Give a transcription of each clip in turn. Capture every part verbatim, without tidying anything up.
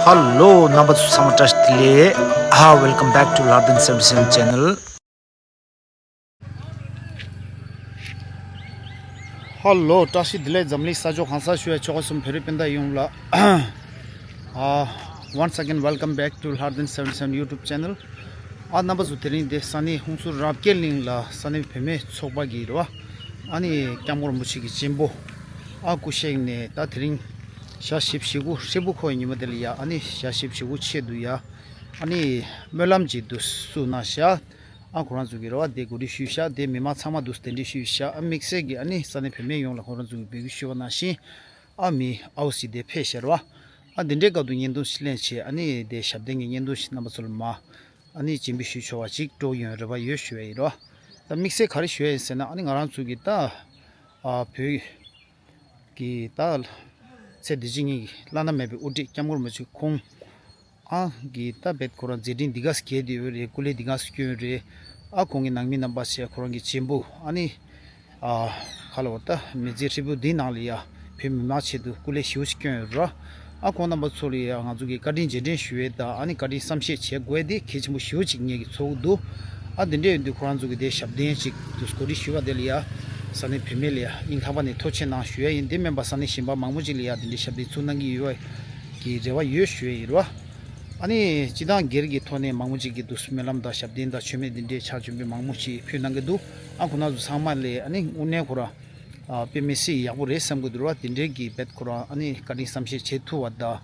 ཧ་ལོ། རྣམ་པ་ཚོ་ཚང་མ་བཀྲ་ཤིས་བདེ་ལེགས། ཨ། Welcome back to Lardin seventy seven channel. ཧ་ལོ། བཀྲ་ཤིས་བདེ་ལེགས། འཛམ་གླིང་ས་ཕྱོགས་གང་སར་བཞུགས་པའི་ཆོལ་ཁ་གསུམ་བོད་རིགས་སྤུན་ཟླ་ཡོངས་ལ། ཨ། Once again, welcome back to Lardin seventy seven YouTube channel. ཨ། རྣམ་པ་ཚོ་དེ་རིང་འདི་ས་གནས་ཧུན་སུར་རབ་རྒྱས་གླིང་ལ་ས་གནས་བུད་མེད་ཚོགས་པ་གི་རེད་བ། ཨ་ནི་སྐྱབས་མགོན་རིན་པོ་ཆེ་གི་གཅེན་པོ། ཨ། སྐུ་གཤེགས་ནས་ད་དེ་རིང་ཞག་བཞི་བཅུ་ཞེ་དགུ་ཧྲིལ་པོ་འཁོར་བའི་ཉིན་མོ་དེ་ལ་ཡ། ཨ་ནི་ཞག་བཞི་བཅུ་ཞེ་དགུ་ཆེད་དུ་ཡ། ཨ་ནི་སྨོན་ལམ་གྱི་འདུ་གསུང་གནང་ཤག་ཨ། ཁོ་རང་ཚོ་གི་རེད་བ། དེ་གོ་སྒྲིག་ཞུས་ཤག་དེ་མི་མང་ཚང་མ་འདུག་དེ་འདྲ་ཞུས་ཤག་ཨ། དམིགས་བསལ་གྱི་ཨ་ནི་ས་གནས་བུད་མེད་ཡོངས་ལ་ཁོ་རང་ཚོ་གི་འབོད་སྐུལ་ཞུས་པ་ནང་བཞིན། ཨ། མི་ཨའུ་སི་དེ་ཕེབས་ཤར་བ། ཨ། དེ་འདྲའི་སྐབས་དུ་བརྙན་ཐུང་ཞིག་ལེན་བྱས། ཨ་ནི་དེ་ཞབས་བརྟན་གྱི་བརྙན་ཐུང་ཞིག་རྣམ་པ་ཚོ་ལ་མ། ཨ་ནི་སྤྱན་འབུལ་ཞུ་ཆོག་པ་ཅིག་སྤྲོ་ཡོང་རེ་བ་ཡོད་ཞུ་བ་ཡིན་རོ། ད་དམིགས་བསལ་ག་རེ་ཞུ་ཡ་ཡིན་ཟེར་ན། ཨ་ནི་ང་རང་ཚོ་གི་ད། ཨ། བོད་ཀྱི་ད་ཚེ་འདི་ཕྱི་གཉིས་ཀྱི་བླ་ན་མེད་པའི་དབུ་ཁྲིད་སྐྱབས་མགོན་རིན་པོ་ཆེ་ཁོང་། ཨ། གི་ད་བེད་ཁོ་རང་མཛད་འཕྲིན་འདི་ག་སྐྱེལ་དེ་ཡོད་རེད། སྐུ་ལས་འདི་ག་སྐྱོན་རེད། ཨ། ཁོང་གི་ནང་མི་རྣམ་པ་བྱས་ཁོ་རང་གི་གཅེན་པོ། ཨ་ནི། ཨ། ག་ལ་བ་ད་མི་ཚེ་ཧྲིལ་པོ་འདི་ནང་ལ་ཡ་བོད་མི་མང་ཆེད་དུ་སྐུ་ལས་ཞེ་པོ་ཅིག་བསྐྱོན་ཡོད་ར། ཨ། ཁོང་རྣམ་པ་ཚོ་ལ་ཡ་ང་ཚོ་གི་བཀའ་དྲིན་རྗེས་དྲན་ཞུ་ཡས་དང་། ཨ་ནི་བཀའ་དྲིན་བསམ་ཤེས་བྱེད་དགོས་དེ་གལ་ཆེན་པོ་ཞེ་པོ་ཅིག་ངེད་ཀྱི་ཚོར་གྱི་འདུག་ཨ། དེ་འདྲ་ཡིན་དུས་ཁོ་རང་ཚོ་གི་དེ་ཞབས་བརྟན་ཅིག་དུ་གོ་སྒྲིག་ཞུས་པ་དེ་ལ་ཡ། ས་གནས་བུད་མེད་ལ་ཡ་སྙིང་ཐག་པ་ནས་ཐུགས་རྗེ་གནང་ཞུ་ཡ་ཡིན། དེ་མིན་པ་ས་གནས་གཞན་པ་མང་པོ་ཅིག་ལ་ཡ་དེ་འདྲའི་ཞབས་བརྟན་ཚུགས་གནང་གི་ཡོད་པ་གི་རེ་བ་ཡོད་ཞུ་ཡ་ཡིན་ར། ཨ་ནི་སྤྱི་བཏང་སྒེར་གྱི་ཐོག་ནས་མང་པོ་ཅིག་གིས་འདུག་སྨོན་ལམ་དང་ཞབས་བརྟན་དང་མཆོད་མེ་འདི་འདྲའི་ཕྱག་མཆོད་འབུལ་མང་པོ་ཞིག་ཕུལ་གནང་གི་འདུག་ཨ། ཁོ་ན་ཚོ་ཚང་མ་ལ་ཨ་ནི་དངོས་གནས་ཁོ་རང་། ཨ། དཔེ་མི་སྲིད་ཡག་པོ་རེད་བསམ་གི་འདུག་ར། དེ་འདྲའི་གི་བེད་ཁོ་རང་ཨ་ནི་བཀའ་དྲིན་བསམ་ཤེས་བྱེད་ཐུབ་པ་དང་།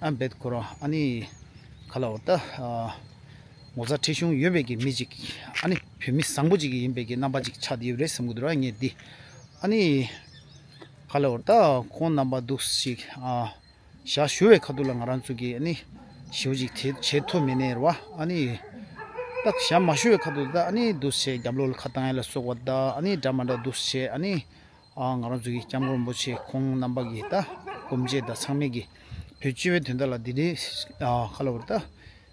ཨ། བེད་ཁོ་རང་ཨ་ནི་ག་ལ་བ་ད། ཨ། ངོ་མཚར་ཁྲེལ་གཞུང་ཡོད་པའི་གི་མི་ཅིག་ཨ་ནི་བོད་མི་བཟང་པོ་ཅིག་ཡིན་པའི་གི་རྣམ་པ་ཅིག་ཆགས་བསྡད་ཡོད་རེད་བསམ་གི་འདུག་ར། ངས་འདི་ཨ་ནི་ག་ལ་བ་ད་ཁོང་རྣམ་པ་འདུག་ཞིག་ཨ། ཞག་བཞུགས་པའི་ཁ་ཐུག་ལ་ང་རང་ཚོ་གིས་ཨ་ནི་ཞེ་པོ་ཅིག་དེ་བྱེད་ཐུབ་མེད་ནའི་རེད་བ། ཨ་ནི་ད་ཞག་མ་བཞུགས་པའི་ཁ་ཐུག་ད་ཨ་ནི་འདུག་སེ་རྒྱབ་ལོགས་ལ་ཁ་བཏང་ཡ་ལ་སོགས་པ་ད་ཨ་ནི་འདྲ་མ་འདྲ་འདུག་སེ། ཨ་ནི་ཨ། ང་རང་ཚོ་གི་སྐྱབས་མགོན་རིན་པོ་ཆེ་ཁོང་རྣམ་པ་གི་ད་སྐུ་མཆེད་དང་ཚང་མས་གི་བོད་སྤྱི་བའི་དོན་དག་ལ་འདི་འདྲའི། ཨ། ག་ལ་བ་ད་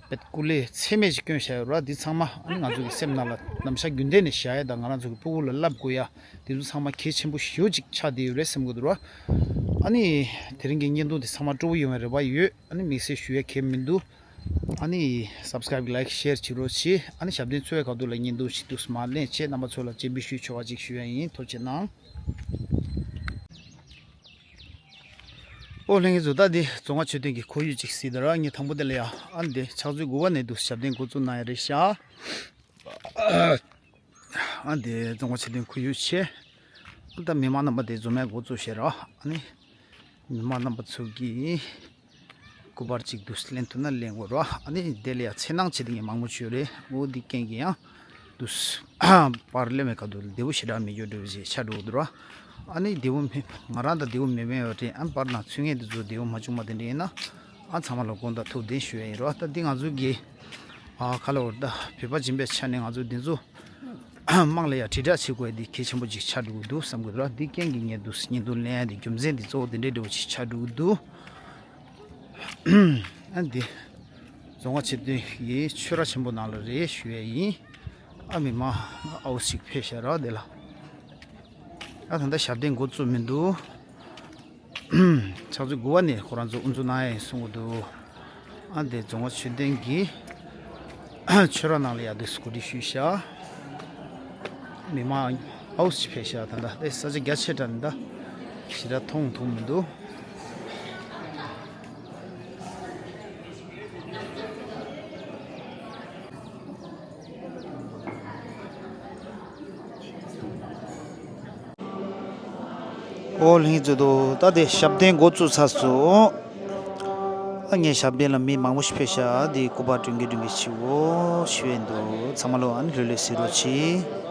བེད་སྐུ་ལས་ཚད་མེད་ཅིག་བསྐྱོན་བཞག་ཡོད་ར། འདི་ཚང་མ་ཨ་ནི་ང་ཚོ་གི་སེམས་ནང་ལ་ནམ་ཞག་རྒྱུན་ལྡན་ནས་བཞག་ཡ་དང་། ང་རང་ཚོ་གི་སྤུ་གུ་ལ་བསླབ་དགོས་ཡ། དེ་ཚོ་ཚང་མ་གལ་ཆེན་པོ་ཞེ་པོ་ཅིག་ཆགས་བསྡད་ཡོད་རེད་བསམ་གི་འདུག་ར། ཨ་ནི་དེ་རིང་གི་བརྙན་ཐུང་དེ་ཚང་མ་སྤྲོ་པོ་ཡོང་བའི་རེ་བ་ཡོད། ཨ་ནི་དམིགས་བསལ་ཞུ་ཡ་གང་ཡང་མི་འདུག་ཨ་ནི་སབ་སི་ཀ་རེབ་ལའེག་ཤེར་བྱེད་རོགས་བྱེད། ཨ་ནི་ཞབས་བརྟན་ཚུགས་པའི་ཁ་ཐུག་ལ་བརྙན་ཐུང་ཞིག་འདུག་སེ་མར་ལེན་བྱས། རྣམ་པ་ཚོ་ལ་སྤྱན་འབུལ་ཞུ་ཆོག་པ་ཅིག་ཞུ་ཡ་ཡིན། ཐུགས་རྗེ་གནང་། ཨོ་ལྷན་རྒྱས་ཚོ། ད་འདི་རྫོང་ཁ་མཆོད་རྟེན་གྱི་ཁོར་ཡུག་ཅིག་གཟིགས་དང་ར། ངས་དང་པོ་དེ་ལ་ཡ། ཨ་ནི་དེ་ཕྱག་ཚོད་དགུ་པ་ནས་འདུག་སེ་ཞབས་བརྟན་འགོ་བཙུགས་གནང་ཡ་རེད་ཤག་ཨ། དེ་རྫོང་ཁ་མཆོད་རྟེན་ཁོར་ཡུག་བྱས། ཨ། ད་མི་མང་རྣམ་པ་དེ་འཛོམས་ཡ་འགོ་བཙུགས་བྱས་ར། ཨ་ནི་མི་མང་རྣམ་པ་ཚོ་གིས་སྐུ་པར་ཅིག་འདུག་སེ་ལེན་ཐུབ་ན་ལེན་དགོས་ར། ཨ་ནི་དེ་ལ་ཡ་འཚེར་སྣང་བྱེད་མཁན་མང་པོ་ཅིག་ཡོད་རེད། འོ་འདི་རྐྱེན་གྱིས་ཡང་འདུག་སེ་པར་ལེན་པའི་སྐབས་དུ་བདེ་པོ་ཞེ་དྲག་མེད་རྒྱུ་འདྲ་བོ་ཞིག་ཆགས་འགྲོ་གི་འདུག་ར། ཨ་ནི་བདེ་པོ་མེད། ང་རང་ད་བདེ་པོ་མེད་མེད་ཡོད་རེད། ཨ། པར་ནང་ཚུད་མཁན་དེ་ཚོ་བདེ་པོ་མ་བྱུང་བ་དེ་འདྲ་ཡིན་ན། ཨ། ཚང་མ་ལ་དགོངས་དག་ཐུགས་བདེན་ཞུ་ཡ་ཡིན་ར། ད་འདི་ང་ཚོ་གི། ཨ། ག་ལ་བ་ད་བོད་པ་ཡིན་པའི་ཆ་ནས་ང་ཚོ་འདི་ཚོ་དམངས་ལ་ཡ་དྲིལ་བསྒྲགས་བྱེད་དགོས་ཡ་འདི་གལ་ཆེན་པོ་ཅིག་ཆགས་འགྲོ་གི་འདུག་བསམ་གི་འདུག་ར། འདི་རྐྱེན་གྱིས་ངས་འདུག་སེ་བརྙན་ཐུང་ལེན་ཡ་འདི་རྒྱུ་མཚན་འདི་གཙོ་བོ་འདི་འདྲའི་འདྲ་བོ་ཅིག་ཆགས་འགྲོ་གི་འདུག་ཨ། འདི་རྫོང་ཁ་མཆོད་རྟེན་གྱི་ཆོས་ར་ཆེན་པོ་ནང་ལ་རེད་ཞུ་ཡ་ཡིན། ཨ། མི་མང་ཨའུ་ཞིག་ཕེབས་ཤག་ར་དེ་ལ། ཨ། ད་ལྟ་ཞབས་བརྟན་འགོ་བཙུགས་མི་འདུག་ཕྱག་ཚོད་དགུ་པ་ནས་ཁོ་རང་ཚོ་དབུ་འཛུགས་གནང་ཡ་ཡིན་གསུང་གི་འདུག་ཨ། དེ་རྫོང་ཁ་མཆོད་རྟེན་གྱི་ཆོས་ར་ནང་ལ་ཡ་འདུག་སེ་གོ་སྒྲིག་ཞུས་ཤག་མི་མང་ཨའུ་ཞིག་ཕེབས་ཤག་ད་ལྟ་དེ་ས་ཆ་རྒྱ་ཆེ་དྲགས་ནི་ད་ཞེ་དྲག་མཐོང་ཐུབ་མི་འདུག་ཨོ་ལྷན་རྒྱས་ཚོ། ད་དེ་ཞབས་བརྟན་འགོ་བཙུགས་ཚར་སོང་། ཨ། ངས་ཞབས་བརྟན་ལ་མི་མང་པོ་ཞིག་ཕེབས་ཤག་དེ་སྐུ་པར་སྐྲུན་གྱི་སྐྲུན་གྱི་ཆེ་བོ་ཞུ་ཡས་འདུག་ཚང་མ་ལོ་ཨ་ནི་ལྷོད་ལྷོད་གཟིགས་རོགས་གྱིས།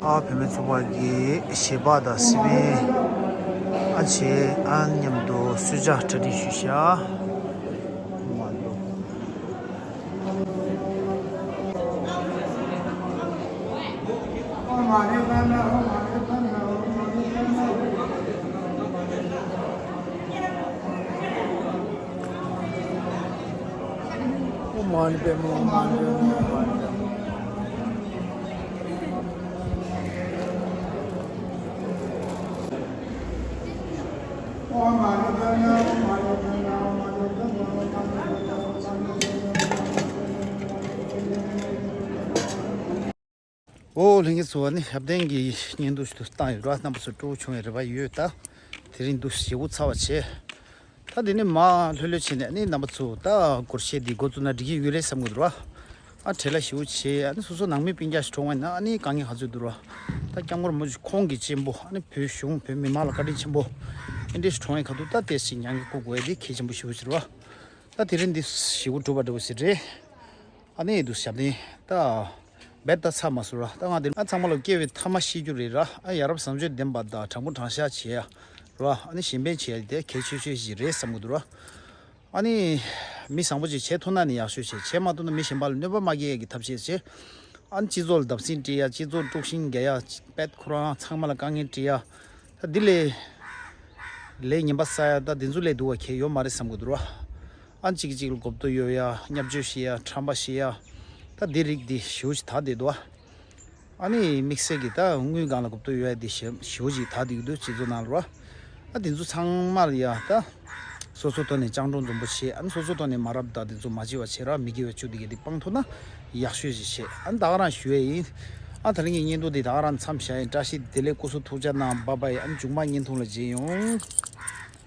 ཨ་བུད་མེད་ཚོགས་པ་གི་གཞས་པ་དང་སི་པན་ཨ་ཆེ་ཨ་མཉམ་དུ་གསོལ་ཇ་གྲ་སྒྲིག་ཞུ་ཤག་ཨོ་ལྷན་རྒྱས་ཚོ། ཨ་ནི་ཞབས་བརྟན་གྱི་བརྙན་ཐུང་ཞིག་ཏུ་བཏང་ཡོད་ར། རྣམ་པ་ཚོ་སྤྲོ་བོ་བྱུང་བའི་རེ་བ་ཡོད། ད་དེ་རིང་འདུག་ཞེ་པོ་ཚ་བ་བྱས། ད་དེ་ནས་མར་ལྷོད་ལྷོད་བྱས་ནས་ཨ་ནི་རྣམ་པ་ཚོ་ད་སྒོར་གཞས་འདི་འགོ་བཙུགས་ན་འགྲིག་གི་ཡོད་རེད་བསམ་གྱི་འདུག་ར། ཨ་བྲེལ་བ་ཞེ་པོ་བྱས། ཨ་ནི་སོ་སོ་ནང་མི་སྤུན་ཀྱག་ཞིག་གྲོངས་པ་ཡིན་ན་ཨ་ནི་དཀའ་ངལ་ག་ཚོད་འདུག་ར། ད་སྐྱབས་མགོན་རིན་པོ་ཆེ་ཁོང་གི་གཅེན་པོ་ཨ་ནི་བོད་གཞུང་བོད་མི་མང་ལ་བཀའ་དྲིན་ཆེན་པོ་ཨེ་འདྲ་ཞིག་གྲོངས་ཡས་ཁ་ཐུག་ད་དེ་ཞིག་མྱང་གི་སྐུ་དགོས་ཡས་དེ་གལ་ཆེན་པོ་ཞེ་པོ་ཞིག་རེད་བ། ད་དེ་རིང་འདི་ཞེ་པོ་གྲུབ་པ་འདྲ་བོ་ཞིག་རེད། ཨ་ནི་འདུག་ཞབས་བརྟན་ད་རྦད་ད་ཚར་མ་སོང་ར། ད་ང་འདི་ཨ་ཚང་མ་ལ་སྐྱེ་བའི་ཐ་མ་ཤེས་རྒྱུ་རེད་ར། ཨ་ཡ་རབས་བཟང་སྤྱོད་ལྡན་པ་དང་དྲང་པོ་དྲང་བཞག་བྱེད་ཡ་ར། ཨ་ནི་གཞན་ཕན་བྱེད་ཡ་དེ་གལ་ཆེ་ཤོས་ཤིག་རེད་བསམ་གྱི་འདུག་ར། ཨ་ནི་མི་བཟང་པོ་ཅིག་བྱེད་ཐུབ་ན་ནི་ཡག་ཤོས་བྱེད། བྱེད་མ་ཐུབ་ན་མི་གཞན་པ་ལ་གནོད་པ་མ་སྐྱེལ་ཡ་གི་ཐབས་ཤེས་བྱེད། ཨ་ནི་སྤྱི་ཚོགས་ལ་བརྡབ་གསིག་སྤྲད་ཡ། སྤྱི་ཚོགས་དཀྲུག་ཤིང་རྒྱག་ཡ། དཔེ་ཁོ་རང་ཚང་མ་ལ་དཀའ་ངལ་སྤྲད་ཡ། ད་འདི་ལས་ལས་ངན་པ་བསགས་ཡ་ད་འདི་ཚོ་ལས་སྡུག་པ་གང་ཡང་ཡོད་མ་རེད་བསམ་གྱི་འདུག་ར། ཨ་ནི་གཅིག་གིས་གཅིག་ལ་གོ་བསྡུར་གཡོ་ཡ། བརྙས་བཅོས་བྱེད་ཡ། ཁྲམ་པ་བྱེད་ཡ། ད་འདི་རིགས་འདི་ཞེ་པོ་ཅིག་དར་བསྡད་འདུག་ཨ། ཨ་ནི་དམིགས་བསལ་གྱི་ད་དངུལ་སྒང་ལ་གོ་བསྡུར་གཡོ་ཡ་འདི་ཞེ་ཞེ་པོ་ཅིག་དར་བསྡད་ཀྱི་འདུག་སྤྱི་ཚོགས་ནང་ལ་ར། ཨ་འདི་ཚོ་ཚང་མ་ལ་ཡ་ད་སོ་སོ་ཐོག་ནས་སྤྱང་གྲུང་འཛོམས་པོ་བྱེད། ཨ་ནི་སོ་སོ་ཐོག་ནས་མ་རབས་དང་འདི་ཚོ་མ་བྱེད་པ་བྱེད་ར། མི་དགེ་བའི་ཆོས་འདི་གས་འདི་སྤང་ཐུབ་ན་ཡག་ཤོས་ཅིག་བྱེད། ཨ་ནི་ད་ག་རང་ཞུ་ཡས་ཡིན། ཨ་ད་རིང་གི་བརྙན་ཐུང་འདི་ད་ག་རང་མཚམས་བཞག་ཡིན། བཀྲ་ཤིས་བདེ་ལེགས། སྐུ་གཟུགས་ཐུགས་ཅག་གནང་། བཱའི་བཱའི། ཨ་ནི་མཇུག་མ་བརྙན་ཐུང་ལ་མཇལ་ཡོང་།